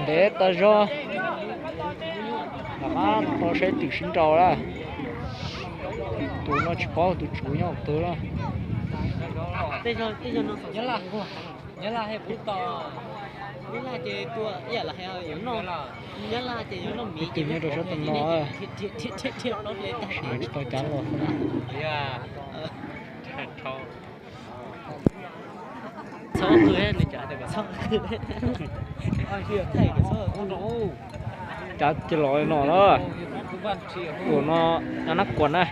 Ntev tag zog, rov qab tau saib twm sib nraus lawm. Tus no tsis paub tus tswv nyob qhov twg lawm. Ib tug nyob rau sab tom no, tsis tau cav los xwb na. Cav cia los no na. Ua no, nab kuam na.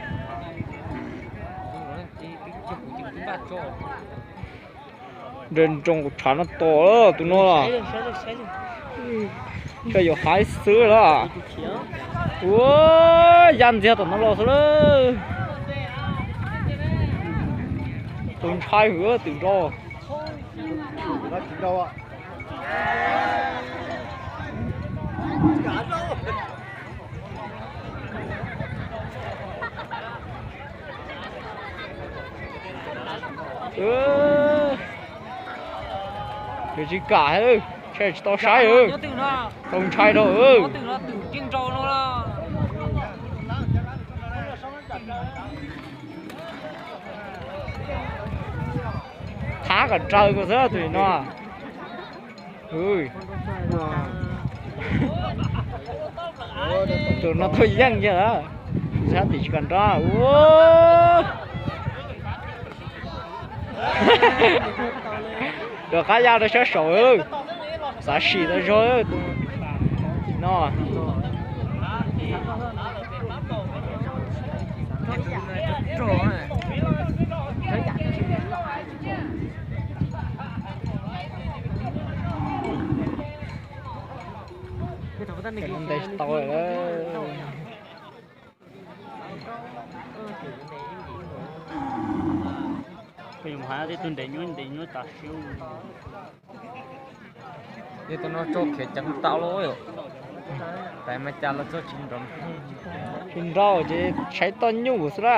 Nroo nroo kuv tshav no tos tus no. Koj yuav haib xwb lawm. Ua, ya ntxiag tom no los xwb lawm. Tus ntshai hwv twm nrau. Nws tsis kam, tshee tsis tau saib, tau ntshai rau. Thab kom raws kuv xwb tus no. Tus no tuaj yeej kiag lawm. Sab tim tsis kam nrab. Rov qab ya rau sab saud. Xav sim tau zog tus no. Ntes tsis tau lawm. Peb yuav hais tej tug ntes nyuaj ntes nyuaj tas siab. Yog tus no tso khiav ceev tau lawm. Tais mas cas los txog tsis nrov. Tsis nrau ces saib toj nyuj xwb lawm.